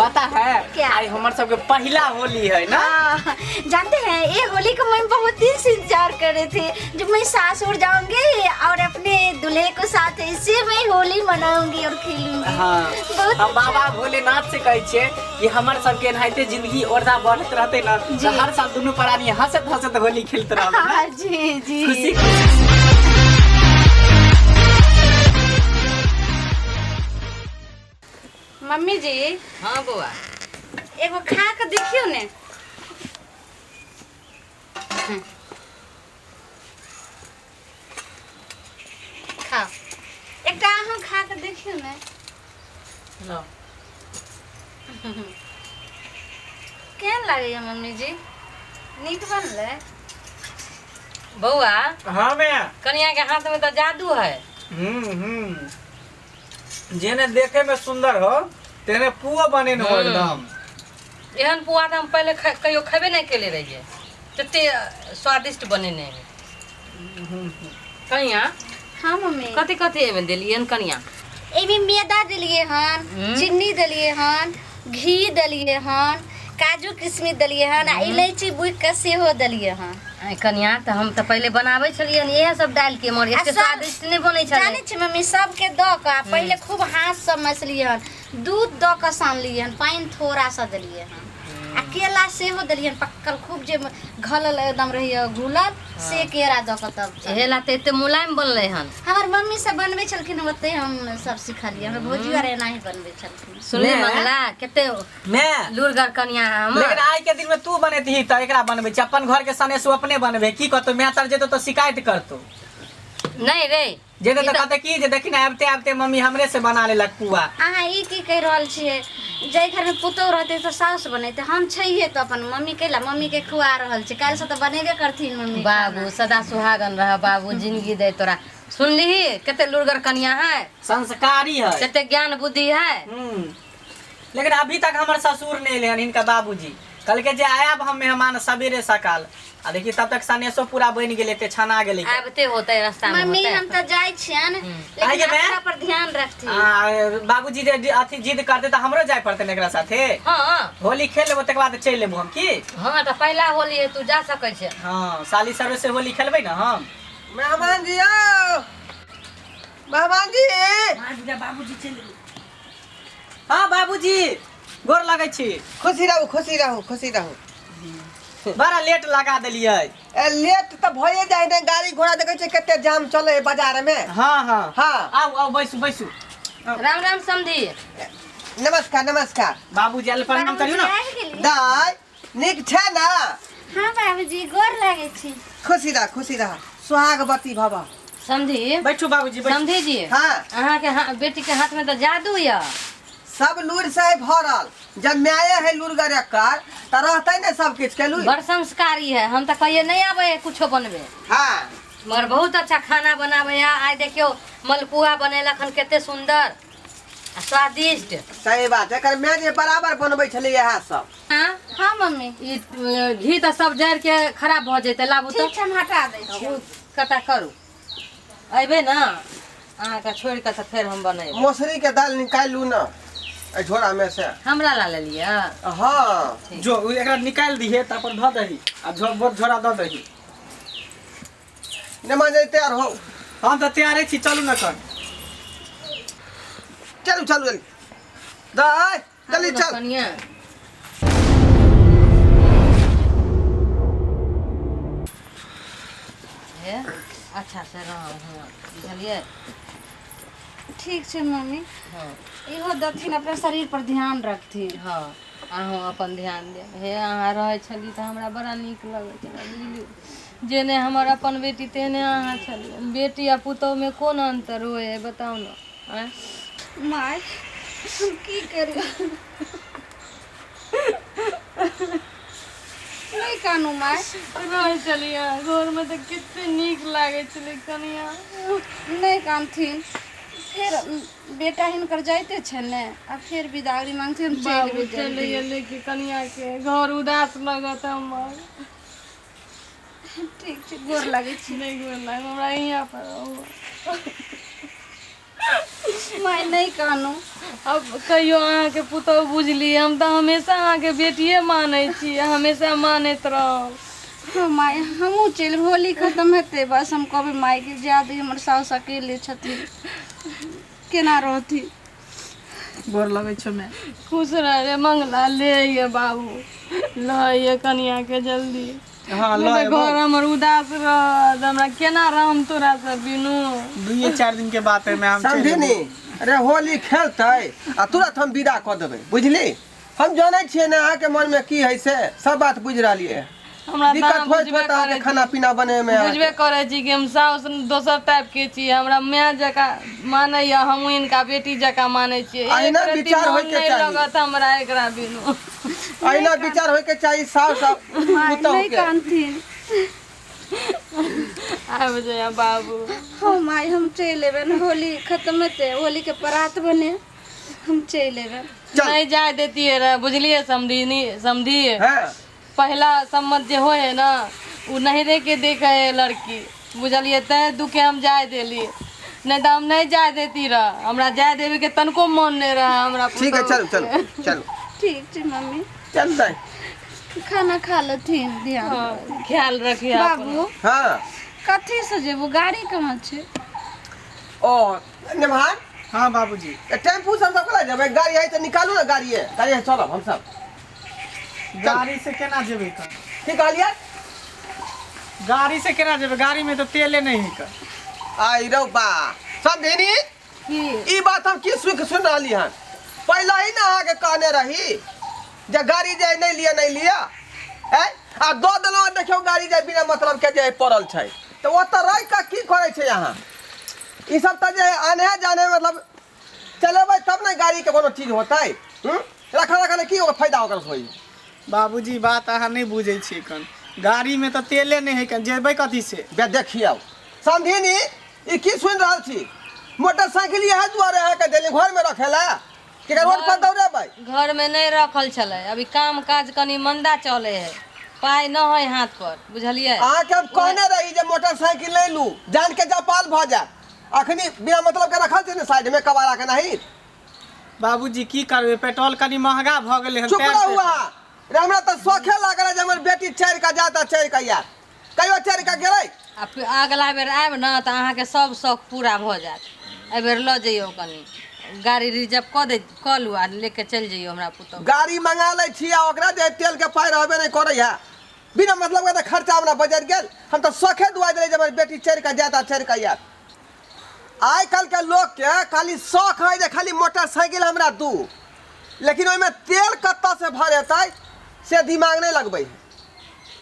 पता है क्या? आई हमर सबके पहला होली है ना। हाँ, जानते हैं ये होली को मैं बहुत दिन से इंतजार कर रही थी। जब मैं सासुर जाऊंगी और अपने दूल्हे को साथ ऐसे मैं होली मनाऊंगी और खेलूंगी। हाँ बहुत हम बाबा भोलेनाथ से कहै छियै कि हमर सबके एनाहिते जिंदगी औरदा बढ़ैत रहतै ना जी। तऽ हर साल दुनू प्राणी हंसत हंसत होली खेलत रहबै ना। हाँ, जी जी। खुशी खुशी। मम्मी जी। हाँ बौआ। एगो खा के देखियो ने। खाओ, एकटा अहाँ खा के देखियो ने। लो। केहन लागैया मम्मी जी? नीक बनलै? बौआ। हाँ मैं। कनिया के हाथ में तो जादू है। हम्म, जेने देखे में सुंदर हो तेने पुआ बने हो एकदम। एहन पुआ तऽ हम पहिले कहियो खेबे नहि केले रहियै, तते स्वादिष्ट बनेने है कनिया। हाँ मम्मी। कथी कथी एहिमे देलियै हन कनिया? एहिमे मैदा देलियै हन, चीनी देलियै हन, घी देलियै हन, काजू किशमिश देलियै हन आ इलायची बुकि कऽ सेहो देलियै हन। आँय कनिया, तऽ हम तऽ पहिले बनाबै छलियै हन इएह सब डालि के, मगर आ एते सब- स्वादिष्ट नहि बनै छलै। जानै छी मम्मी, सबके दऽ कऽ आ पहिले खूब हाथसँ मसलियै हन, दूध दऽ कऽ सानलियै हन, पानि थोड़ा सा देलियै हन आ केला सेहो देलियै हन पक्कल खूब, जे घलल एकदम रहैए घुलल, से केरा दऽ कऽ तब। इहे ला तऽ एते मुलायम बनलै हन। हमर मम्मी सब बनबै छलखिन, ओतै हम सब सिखलियै। हमर भौजी आर एनाही बनबै छलखिन। सुनली ने? मंगला, कते मैं लुरगर कनिया है हमर। लेकिन आइ के दिन में तू बनेतही तऽ एकरा बनबै छै अपन घर के सनेस अपने बनबे की कहतो, मैं तर जेतो तऽ शिकायत करतो। नहीं रे। जेते ई तऽ कहते की जे देखी ने, आबते आबते मम्मी हमरे से बना लेलक पुआ। अहाँ ई की कहि रहल छियै? जाहि घरमे पुतोहु रहतै तऽ साउस बनेतै। हम छैहे तऽ अपन मम्मी कैला मम्मीके खुआ रहल छी, काल्हिसँ तऽ बनेबे करथिन मम्मी। बाबू सदा सुहागन रह, बाबू जिंदगी दे तोरा। सुनलिही कते लुरगर कनिया है? संस्कारी है। कते ज्ञान बुद्धि है। लेकिन अभी तक हमर ससुर नहीं एले हन। हिनका बाबूजी कहलकै जे आयब हम मेहमान सवेरे सकाल, आ देखी तब तक सनेसो पूरा बनि गेलै, एते छना गेलै। आबते होते रास्ता में। मम्मी, होते। हम तऽ जाइ छियनि, आइ लेकिन जेबै? अपना पर ध्यान रखथिन। आ, बाबूजी जे अथी जिद करते तऽ हमरो जाय पड़तै ने एकरा साथे? हाँ। होली खेल लेबो, तकर बाद चलि लेबो हम की। हाँ, तऽ पहिला होली है, तू जा सकै छै। हाँ, साली सर्वे से होली खेलबै ने हम। मेहमान जी आओ, मेहमान जी। बाबूजी चलि। हाँ बाबूजी, गोर लगै छी। खुशी रहू, खुशी रहू, खुशी रहू। बड़ा लेट लगा देलियै। ए, लेट तऽ भए जाइ ने, गाड़ी घोड़ा देखै छियै कते जाम चलै है बाजार में। हाँ हाँ। हाँ। आउ आउ, बैसू बैसू। राम राम समधी। नमस्कार नमस्कार। बाबूजी आयल, प्रणाम करियौ ने। आबि गेलियै? दाय नीक छै ने? हाँ बाबूजी, गोर लागै छी। खुशी रह, खुशी रह, सुहागवती भव। समधी। बैठू बाबूजी, बैठू। समधी जी। हाँ। अहाँके बेटी के हाथ में तऽ जादू यऽ। सब लूर से है भरल, जब माये है लूरगर एकर तऽ रहतै ने सब किछु के लूर। बड़ संस्कारी है। हम तऽ कहियो नहीं आबै है कुछो बनबे, हाँ। मगर बहुत अच्छा खाना बनाबै है। आइ देखियौ मलपुआ बनेलक हन, कते सुंदर आ स्वादिष्ट। सही बात, एकर माय जे बराबर बनबै छलै इएह सब। हाँ। हाँ मम्मी। ई घी तऽ सब जरि के खराब भऽ जेतै, लाबू तऽ। ठीक छै, हम हटा दै छी। ओ कटा करू, अयबै ने अहाँके छोड़ि कऽ तऽ फेर हम बनेबै। मसुरी के दालि निकालि लू ने एहि झोरा में से। हमरा ला लेलियै? हाँ। जो उ एकरा निकालि दिहे, तब पर धऽ दही आ बहुत झोरा दऽ दही। नमा जे तैयार हो। हम तऽ तैयारे छी, चलू ने कर। चलू चलू जल्दी दाय, जल्दी चल। कनिया हे, अच्छा से रहब हुआँ, बुझलियै? ठीक छै मम्मी। हँ। इहो दथिन, अपना शरीर पर ध्यान रखथिन। हँ, अहूँ अपन ध्यान देब। हे, अहाँ रहै छली तऽ हमरा बड़ा नीक लगै छलै, बुझलियै? जेहने हमर अपन बेटी तेहने अहाँ छलियै। बेटी आ पुतोहुमे कोन अन्तर होइ हइ, बताउ ने? आँय। माय, हम की करियै? नहि कानू माय। रहै छलियै घरमे तऽ कते नीक लागै छलै कनिया। नहि कानथिन। फेर बेटा हिनकर जाइते छै ने, आ फेर बिदागरी मांगथिन, हम चलि बाबू एबै चलै जल्दी। एलै कि कनियाके घर उदास लगत हमर। ठीक छै, गोर लागै छी। नहि गोर लाग, हमरा हियाँ पर रहू। माय नहि कानू। अब कहियो अहाँके पुतहु बुझली, हम तऽ हमेशा अहाँके बेटिए मानै छी, हमेशा मानैत रहब। हँ माय, हमहूँ चलि, होली खतम हेतै बस हम कहबै मायके जाय दही, हमर साउस अकेले छथिन, केना रहथिन। गोर लगै छौ माय। खुश रह रे मंगला, ले अइहे बाबू, लऽ अइहे कनियाके जल्दी। हाँ नहि लऽ तऽ एबौ। घर हमर उदास रहत, हमरा केना रहम तोरा सब बिनु। 2-4 दिन के बात है मैं हम चलि समझिनी एबौ। अरे होली खेलतै आ तुरंत हम विदा कऽ देबै, बुझली? हम जानै छियै ने अहाँके मनमे की है से सब बात बुझि रहलियै। हमरा तऽ दिक्कत अहाँ होइत बुझबे होइत अहाँके करै छी। खाना पीना बनैमे बुझबे करै छी कि हम साउस दोसर टाइप के छी, हमरा माय जकाँ मानैया, हमहूँ हिनका बेटी जकाँ मानै छियै। अहिना एक रत्ती विचार मोन होइके नहि चाही। लगत हमरा एकरा बिनु। अहिना विचार होइके चाही साउस आ माय पुतहु नहि के। कानथिन। आबि जाइए बाबू। हँ माय, हम चलि एबनि, होली खतम हेतै, होलीके परात बने हम चलि एबनि। चल। नहि जाय देतियै रह, बुझलियै समधिनी, समधि? हँ। पहला सम्मत जे होइ है ना, ओ नहिरे के देखे है लड़की, बुझलियै? तैं दुखे हम जाय देली, नहीं तऽ हम नहीं जाय देती रह। हमरा जाय देवे के तनको मन नहीं रहा हमरा। ठीक है, चलू चलू चलू। ठीक छै मम्मी। चल दाइ। खाना खा लेथिन ध्यान। हाँ, ख्याल रखिए। बाबू। हाँ। कथी से जेबो, गाड़ी कहाँ छै? ओ नेभान। हाँ बाबूजी। टेम्पू से हम सब केना जेबै? गाड़ी है तऽ निकालू ने गाड़िए, गाड़ी है, चलब हमसब। गाड़ी से केना जेबै कन? की कहलियै? गाड़ी से केना जेबै, गाड़ी में तो तेले नहीं है कन। आई रौ बा समधिनी, की ई बात हम की सुख सुन रहली हन? पहिले ही ने अहाँके कहने रही जे गाड़ी जे नहि लिअ, नहि लिअ, ऐ आ दऽ देलहुँ, आ देखियौ गाड़ी जे बिना मतलब के जे पड़ल छै, तऽ ओतऽ रहि कऽ की करै छै अहाँ? ई सब तऽ जे आने जाने मतलब चलेबै तब ने गाड़ीके कोनो चीज होतै। हूँ, रखल रखल की ओकर फायदा ओकर होई? बाबूजी, बात अहाँ नहि बुझै छियै कन, गाड़ी में तऽ तेले नहि है कन, जेबै कथी से? बे देखियौ समधिनी, ई की सुनि रहल छी? मोटरसाइकिल इएह दुआरे अहाँके देली घरमे रखै लए कि रोड पर दौड़ेबै? घर में नहीं रखल छलै, अभी काम काज कनी मंदा चले है, पाइ न है हाथ पर, बुझलियै? अहाँके हम कहने रही जे मोटरसाइकिल नहि लू, जान के जपाल भऽ जायत। अखनी बिना मतलब के रखल छै ने साइड में कबाड़ा के नहीं। बाबूजी, की करबै, पेट्रोल कनी महंगा भऽ गेलै हन। चुप तैं रहू अहाँ। रे हमरा तऽ शौखे लागल है जे हमर बेटी चढ़ि कऽ जायत आ चढ़ि कऽ आयत। कहियो चढ़ि कऽ गेलै? आ फिर अगला बेर आयब ने तऽ अहाँके सब शौक पूरा भऽ जायत। एहिबेर लऽ जइयौ, कनी गाड़ी रिजर्व कऽ दे, कऽ लू आ लेके चलि जइयौ हमरा पुतहु। गाड़ी मंगा लै छी आ ओकरा जे तेल के पाइ रहबे नहि करै है, बिना मतलब के तऽ खर्चा हमरा बजरि गेल। हम तऽ शौखे दुआरि देलै जे हमर बेटी चढ़ि कऽ जायत आ चढ़ि कऽ आयत। आइ काल्हि के लोकके खाली शौख है जे खाली मोटरसाइकिल हमरा दू, लेकिन ओहिमे तेल कतऽ से भरेतै से दिमाग नहि लगबै है,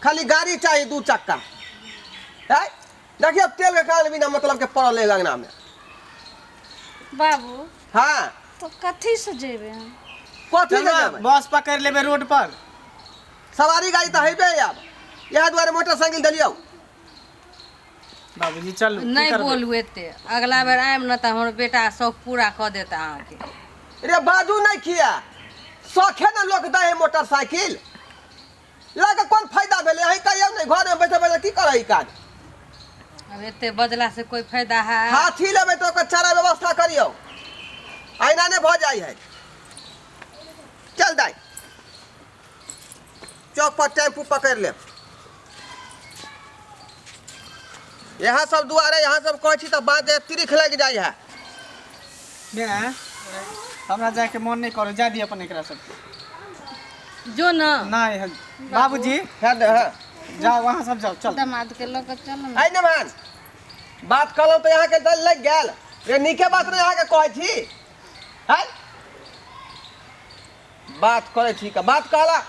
खाली गाड़ी चाही दू चक्का है। देखियौ तेल के कारण बिना मतलब के पड़ल है अंगना में। बाबू। हाँ। तो कथी से जेबै हम? कथी से चल ना, जेबै? बस पकड़ि लेबै रोड पर। सवारी गाड़ी तऽ हेबे आब, इएह दुआरे मोटरसाइकिल देलियौ। बाबूजी चलू, की नहि करबै? बोलू एते, अगला बेर आयब ने तऽ हमर बेटा शौक पूरा कऽ देत अहाँके। रे बाजू नहि किया, शौखे ने लोक दै है मोटरसाइकिल लऽ कऽ कोन फायदा भेलै? अहीं कहियौ ने, घरमे बैठल बैठल की करै काज? आब एते बजला से कोई फायदा है? हाथी लेबै तऽ ओकर चारा व्यवस्था करियौ, अहिना नहि भऽ जाइ है। चल दाइ, चौक पर टेम्पू पकड़ि लेब। यहाँ सब दुआरे यहाँ सब कहै छी तऽ बात तिरिख लागि जाइ है। ने हमरा जायके मन नहि करै, जा दिअ अपन एकरा सबके। जो न। नहि बाबूजी। है ने, हाँ। जाओ अहाँ सब जाओ, चल। दामाद के लऽ कऽ चल ने। आइ नमन बात कहलहुँ तऽ अहाँके दल लागि गेल। रे नीके बात नहि अहाँके कहै छी है, बात करै छी का बात कहला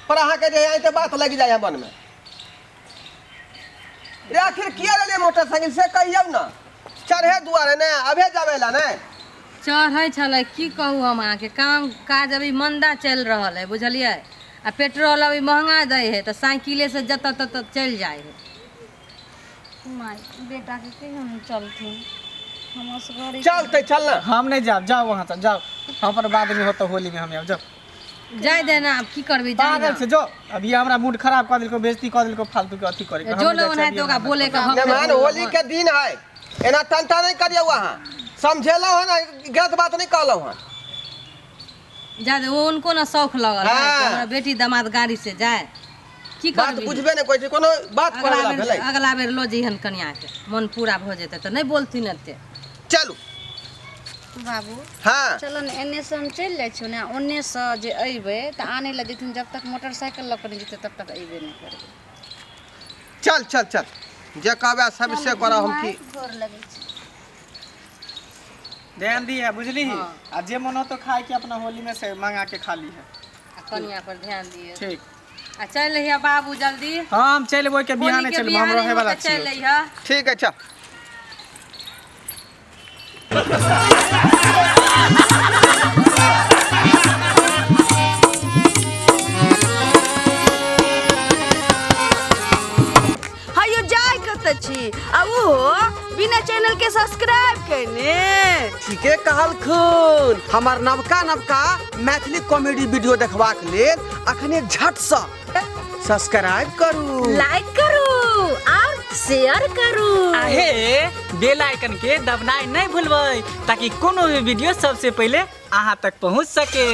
पर अहाँके जे है बात लागि जाइ है मनमे। रे आखिर किया लेलियै मोटरसाइकिल से कहियौ ने? चढ़े दुआरे ने अभे जाबे ला ने चढ़ै छलै, की कहू हम अहाँके, काम काज अभी मंदा चलि रहल है, बुझलियै? आ पेट्रोल अभी महंगा दै है तऽ साइकिले से जतऽ ततऽ चलि जाइ है। माय, बेटाके कहियो ने चलथिन, हम असगरे। चलते, चल ना। हम नहीं जाब, जाओ वहाँ तक जाओ, हम पर बाद में होतो होली में हम आब, जाओ। जाय दे ना, आब की करबै, जाय पागल ना। से जो, अभी हमरा मूड खराब कर देलको, बेइज्जती कर देलको, फालतू के अथी करे के। जो न ओनाहिते ओकरा बोले के हक मेहमान, होली के दिन है, एना टंटा नहीं करियौ अहाँ। समझेलहुँ हन गलत बात नहि कहलहुँ हन। जादे वो उनको ना शौक लगल है कि हाँ। हमरा बेटी दामाद गाड़ी से जाए। की बात करबी? बुझबे नहि करै छै, कोनो बात अगला कहै बेर भेलै। अगला बेर लो जइहन कनिया के, मन पूरा भऽ जेतै तऽ नहि बोलथिन एते। चलू बाबू। हाँ। चलो ने, एन्ने से हम चलि जाइ छियौ ने, ओन्ने से जे अयबै तऽ आनै लए जेथिन, जब तक मोटरसाइकिल लऽ कऽ नहि जेतै तब तक अयबे नहि करबै। चल चल चल, जे कहबै सब से करब हम। की गोर लगै छै। ध्यान दी है बुझली, आ जे मन हो तो खाए के अपना होली में से मंगा के खा ली है। आ कनिया पर ध्यान दिए। ठीक। आ चलि अहिया बाबू जल्दी। हाँ, हम चलि एबो के बिहाने। होली के चलबो, हम बिहाने रहे वाला होके चलि छियै। अहिया। ठीक है, चल। हयो जाय कतऽ छी आ ओहो बिना चैनल के सब्सक्राइब केने? ठीके कहलखुन। हमर नवका नवका मैथिली कॉमेडी वीडियो देखबाक लेल अखने झटसँ सब्सक्राइब करू, लाइक करू और शेयर करू। आहे बेल आइकन के दबनाइ नहीं भूलबै ताकि कोनो भी वीडियो सबसे पहले अहाँ तक पहुँच सके।